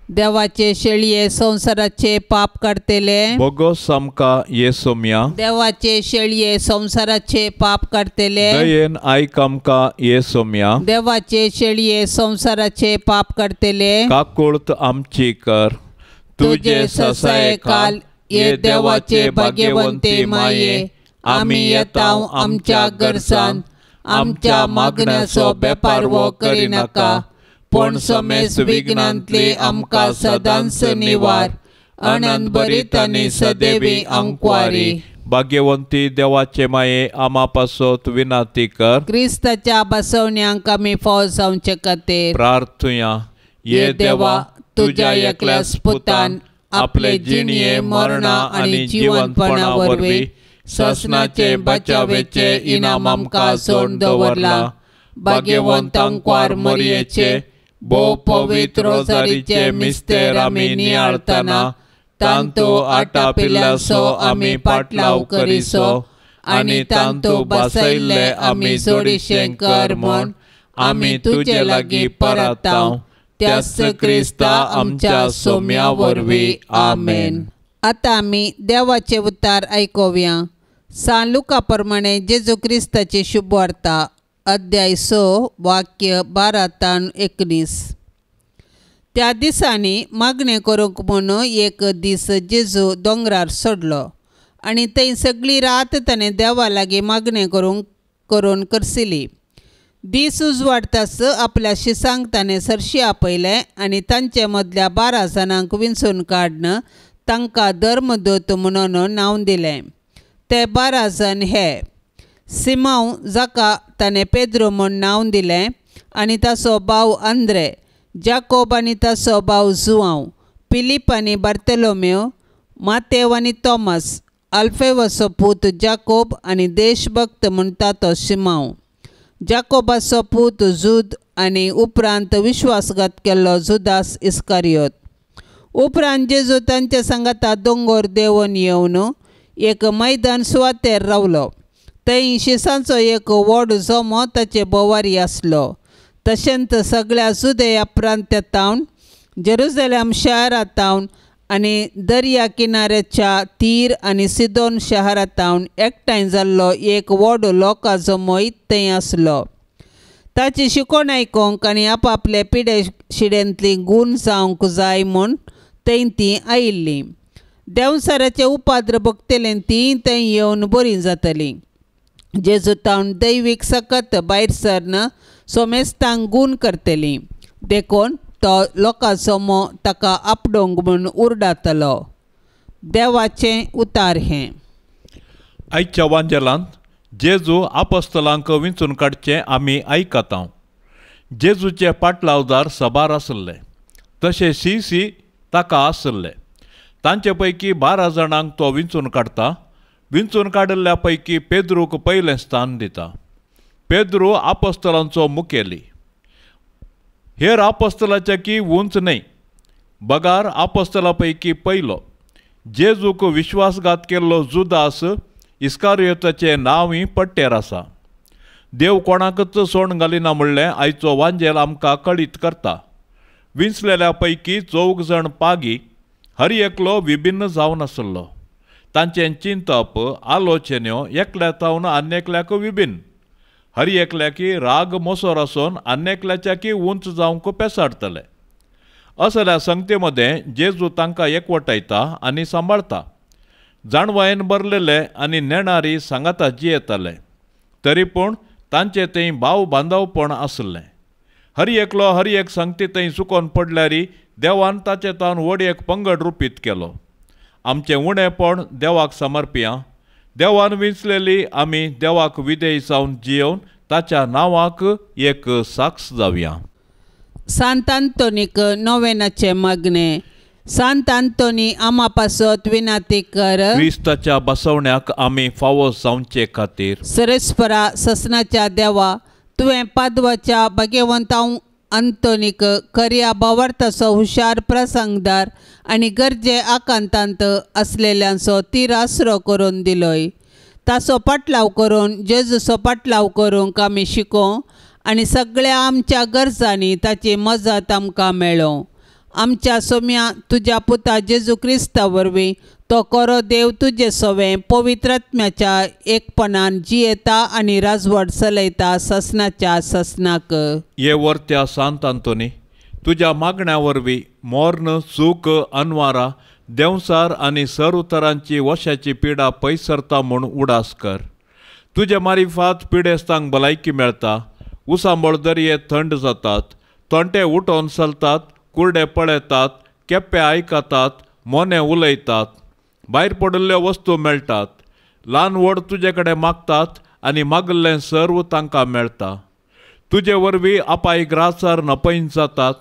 देवाचे शेळये संवसाराचे पाप काडतले बोगोस आमकां ये सोम्या देवाचे शेळये संवसाराचे पाप काडतले दयेन आयक आमकां ये सोम्या देवाचे शेळये संवसाराचे पाप काडतले काकुळत आमची कर. तुजे ससायकाल ये देवाचे भाग्यवंते माये आमी येता आमच्या गरसान आमच्या मागण्याचो बेपारवो करिनाका पूण समेस विघ्नांतली आमकां सदांच निवार. आनंद भरीत आनी सदैवी आंकवारी. भाग्यवंती देवाचे माये आमा पासत विनाती कर. क्रिस्ताच्या बसवण्यांक आमी फाव जावचे खातीर प्रार्थुया. ये देवा तुज्या एकल्याच पुतान आपले जिणये मरणा आनी जिवंतपणा वरवीं ससनाचे बचावेचे इनाम आमकां सोडून दवरला. भाग्यवंत आंकवार मरयेचे भोव पवित्र रोजारीचे मिस्तेर आमी नियाळतना तांतू आटापिल्ल्याचो आमी पाटलाव करिसो आनी तांतू बसयल्ले आमी जोडीशें कर म्हूण आमी तुजे लागीं परताव त्याच क्रिस्ता आमच्या सोम्या वरवीं. आमेन. आतां आमी देवाचे उतार आयकुया. सान लुका प्रमाणे जेजू क्रिस्ताची शुभवार्ता अध्याय 6 वाक्य 12 तान 19. त्या दिसांनी मागणें करूंक म्हणून एक दीस जेजू दोंगरार सोडलो आनी थंय सगळी रात ताणें देवा लागीं मागणें करून करसिली. दीस उजवाडताच आपल्या शिसांक ताणें सरशी आपयलें आनी तांचे मदल्या 12 जाणांक विंचून काडून तांकां धर्मदूत म्हणून नांव दिलें. ते 12 जाण हे: सिमांव जाका ताणें पेद्रो म्हूण नांव दिलें आनी ताचो भाव आंद्रे, जाकोब आनी ताचो भाव जुआंव, फिलीप आनी बार्तोलोमेव, मातेव आनी तॉमस, आल्फेवाचो पूत जाकोब आनी देशभक्त म्हणटा तो सिमांव, जाकोबाचो पूत जूद आनी उपरांत विश्वासघात केल्लो जुदास इस्कारियोत. उपरांत जेजू तांच्या सांगाता दोंगोर देंवून येवन एक मैदान सुवातेर रावलो. थंय शिसांचो एक व्हड जमो ताचे भोंवारी आसलो. तशेंच सगळ्या जुदेया प्रांतांत, जेरुजलेम शहरांत आनी दर्या किनाऱ्याच्या तीर आनी सिदोन शहरांत एकठांय जाल्लो एक व्हड लोकां जमोय थंय आसलो. ताची शिकवण आयकूंक आनी आपापले पिडे शिडेंतली गूण जावंक जाय म्हूण थंय तीं आयिल्लीं. देंवचाराचे उपाद्र भोगतले तीं थंय येवन बरीं जातलीं. जेजू तावन दैवीक सकत भायर सरन सोमेस्तांक गूण करतलीं. देखून तो लोकांचो मो ताका आपडोंक म्हूण उरडातलो. देवाचें उतार हें. आयच्या वांजेलांत जेजू आपस्तलांक विंचून काडचें आमी आयकता. जेजूचे पाटलावदार सबार आसले, तशें सी सी ताका आसले. तांचे पैकी 12 जाणांक तो विंचून काडटा. विंचून काडिल्ल्या पैकी पेद्रूक पयलें स्थान दिता. पेद्रू आपस्तलांचो मुखेली. हेर आपस्तलाच्या की उंच न्हय, बगार आपस्तला पैकी पयलो. जेजूक विश्वासघात केल्लो जुदास इस्कारियोताचें नांवूय पट्टेर आसा. देव कोणाकच सोण घालिना म्हणलें आयचो वांजेल आमकां कळीत करता. विंचलेल्या पैकी 4 जाण पागी, हर एकलो विभिन्न जावन आसलो. तांचें चिंतप आलोचन्यो एकल्या तावन आन्येकल्याक विभिन्न. हर एकल्याकी राग मोसोर आसून आन्येकल्याच्याकी उंच जावंक पेसाडटले. असल्या संगते मदें जेजू तांकां एकवटायता आनी सांबाळता. जाणवायेन भरलेले आनी नेणारी सांगाता जियेताले, तरी पूण तांचे थंय भाव बांदवपण आसलें. हर एकलो हर एक संगती थंय चुकोन पडल्यारी देवान ताचे तावन व्हड एक पंगड रुपीत केलो. आमचें उणेपण देवाक समर्पिया. देवान विंचलेली आमी देवाक विधेय जावन जियोवन ताच्या नांवाक एक साक्ष जावया. सांत आंतोनीक नोवेनाचें मागणें. सांत आंतोनी आमा पासत विनाती कर. क्रिस्ताच्या बसवण्याक आमी फावो जावचे खातीर. सरेस्परा ससनाच्या देवा, तुवें पादवाच्या भाग्यवंत आंतोनीक खऱ्या भावार्थाचो हुशार प्रसंगदार आनी गरजे आकांतांत आसलेल्यांचो तीर आसरो करून दिलोय. ताचो पाटलाव करून जेजूचो पाटलाव करूंक आमी शिकों आनी सगळ्या आमच्या गरजांनी ताची मजत आमकां मेळों. आमच्या सोम्या तुज्या पुता जेजू क्रिस्ता वरवीं तो खरो देव तुजे सवें पवित्र आत्म्याच्या एकपणान जियेता आनी राजवट चलयता ससनाच्या ससनाक. ये वर्त्या सांत आंतोनी, तुज्या मागण्या वरवीं मोर्न चूक अनवारा देंवसार आनी सर उतरांची वशाची पिडा पयसरता म्हूण उडास कर. तुजे मारिफात पिडेस्तांक भलायकी मेळटा, उसांबळ दर्ये थंड जातात, तोंटे उठोवन चलतात, कुर्डे पळयतात, केप्पे आयकतात, मोने उलयतात, भायर पडिल्ल्यो वस्तू मेळटात, ल्हान व्हड तुजे कडेन मागतात आनी मागिल्लें सर्व तांकां मेळटा. तुजे वरवीं अपाय ग्रासार नपयन जातात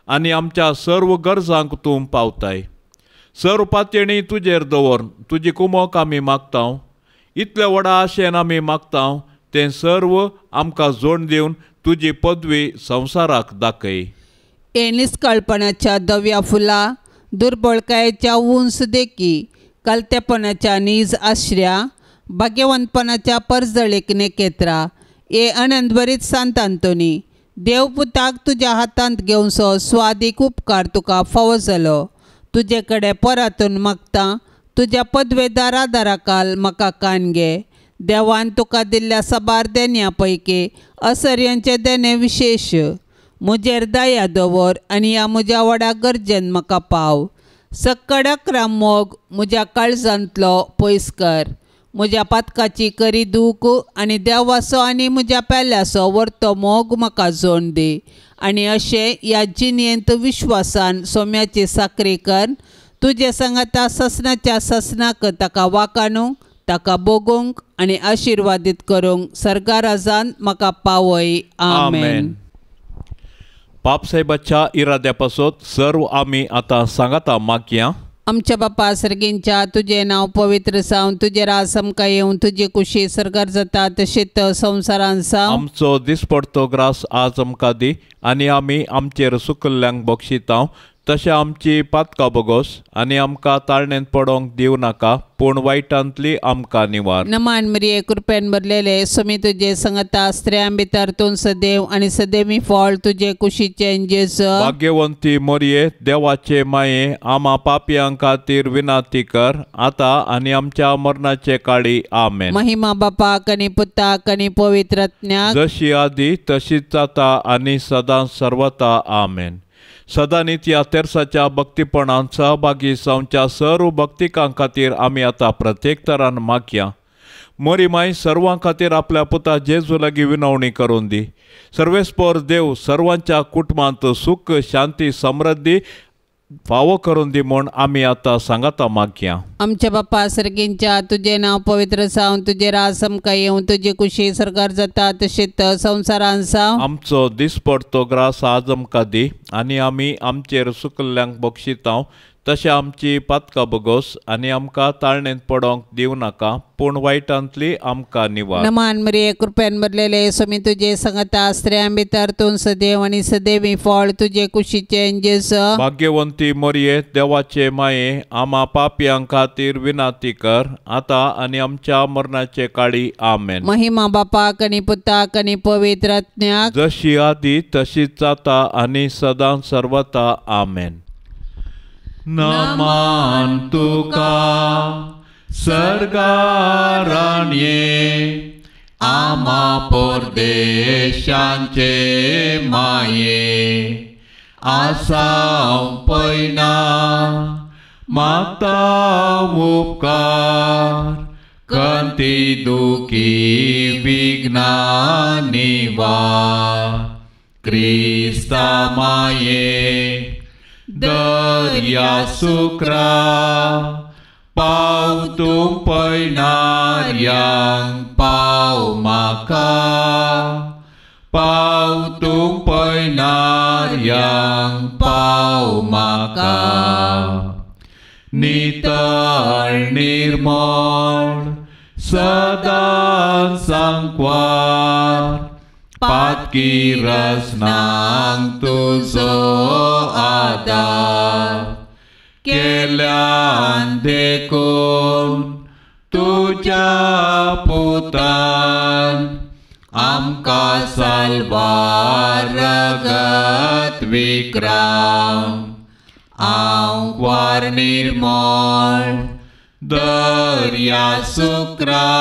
आनी आमच्या सर्व गरजांक तूं पावताय. सर्व पातयेणी तुजेर दवर तुजी कुमोक आमी मागता. इतले व्हडा आशेन आमी मागता तें सर्व आमकां जोड दिवन तुजी पदवी संवसाराक दाखय. हे निस्कळपणाच्या धव्या फुलां, दुर्बळकायेच्या उंच देखी, कलतेपणाच्या नीज आश्र्या, भाग्यवंतपणाच्या परजळीक नेकेत्रा, हे आनंदभरीत सांत आंतोनी, देवपुताक तुज्या हातांत घेवचो स्वादीक उपकार तुका फावो जालो. तुजे कडेन परतून मागता तुज्या पदवेदार आदाराकाल म्हाका कान घे. देवान तुका दिल्ल्या साबार देण्या पैकी असर्यांचें देणें विशेश. म्हजेर दया दवर आनी ह्या म्हज्या व्हडा गरजेन म्हाका पाव. सक्कडक मोग म्हज्या काळजांतलो पयस कर. म्हज्या पातकाची करी दूख आनी देवाचो आनी म्हज्या पेल्याचो वर्तो मोग म्हाका जोड दी. आनी अशें ह्या जिणेंत विश्वासान सोम्याची साकरी कर. तुजे सांगाता ससनाच्या ससनाक ताका वाकाणूंक, ताका भोगूंक आनी आशिर्वादीत करूंक सर्गाराजान म्हाका पावय. आमेन. पापसाहेबाच्या इराद्या पासत सर्व आमी आतां सांगाता मागया. आमच्या बापा सर्गींच्या तुजें नांव पवित्र जावं, तुजें राज आमकां येवं, तुजी कुशी सर्गार जाता तशीच संवसारांत जावं. आमचो दिसपडतो ग्रास आज आमकां दी आनी आमी आमचेर सुकल्ल्यांक बक्षितांव तशें आमची पातकां बोगोस आनी आमकां ताळणेंत पडोंक दिवं नाका पूण वायटांतली आमकां निवार. नमान मरिये कृपेन भरलेले स्वामी तुजे संगता, स्त्रियां भितर तूं सदैव आनी सदैवी फळ तुजे कुशीचें जेजू. भाग्यवंती मरिये देवाचे माये आमा पापयां खातीर विनंती कर आतां आनी आमच्या मरणाचे काळी. आमेन. महिमा बापाक आनी पुताक आनी पवित्र आत्म्याक, जशी आदी तशीच जाता आनी सदां सर्वता. आमेन. सदां नित्या तेर्साच्या भक्तीपणान सहभागी जावच्या सर्व भक्तिकां खातीर आमी आतां प्रत्येक तरान मागया. मोरी माय सर्वां खातीर आपल्या पुता जेजू लागीं विनवणी करून दी. सर्वेस्पर देव सर्वांच्या कुटुंबांत सुख शांती समृद्धी फावो करून दी म्हूण आमी आतां सांगाता मागया. आमच्या बापा सर्गींच्या तुजें नांव पवित्र जावं, तुजें राज आमकां येवं, तुजी कुशी सर्गार जाता तशीच संवसारांत जावं. आमचो दिसपडतो ग्रास आज आमकां दी आनी आमी आमचेर सुकल्ल्यांक बक्षितांव तशें आमची पातकां बोगोस आनी आमकां ताळणेंत पडोंक दिवं नाका पूण वायटांतली आमकां निवार. नमान मरिये कृपेन भरलेले स्वामी तुजे संगता, स्त्रियां भितर तूं सदैव आनी सदैवी फळ तुजे कुशीचें जेजू. भाग्यवंती मरिये देवाचे माये आमा पापयां खातीर विनंती कर आतां आनी आमच्या मरणाचे काळी. आमेन. महिमा बापाक आनी पुताक आनी पवित्र आत्म्याक, जशी आदी तशीच जाता आनी सदां सर्वता. आमेन. नमान तुका सर्गाराणये आमा परदेशांचे माये, आसाव पयना मागता उपकार कंती दुखी विघ्ना निवार. क्रिस्ता माये दर्या सुक्रा पाव तूं पयणार्यांक पाव म्हाका, पाव तूं पयणार्यांक पाव म्हाका. नितळ निर्मळ सदां सांकवार पातकी रसनांक तुजो आदार केल्यान देखून तुज्या पुतान आमकां साल्वार रगत विक्राम. आंकवार निर्मळ दर्या सुक्रा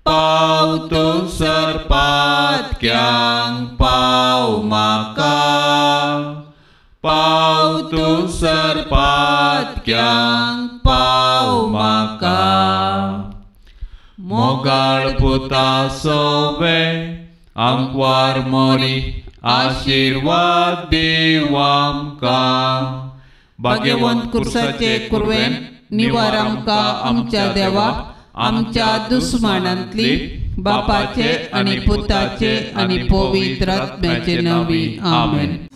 पाव तूं सरपातक्यांक पाव म्हाका, पाव तूं सरपातक्यांक पाव म्हाका. मोगाळ पुता सोवे आंकवार मोरी आशिर्वाद दीव आमकां. भाग्यवंत कुर्साचे कुरवेन निवार आमकां आमच्या देवा आमच्या दुस्मानांतली, बापाचे आनी पुताचे आनी पवित्र आत्म्याचे नांवी. आमेन.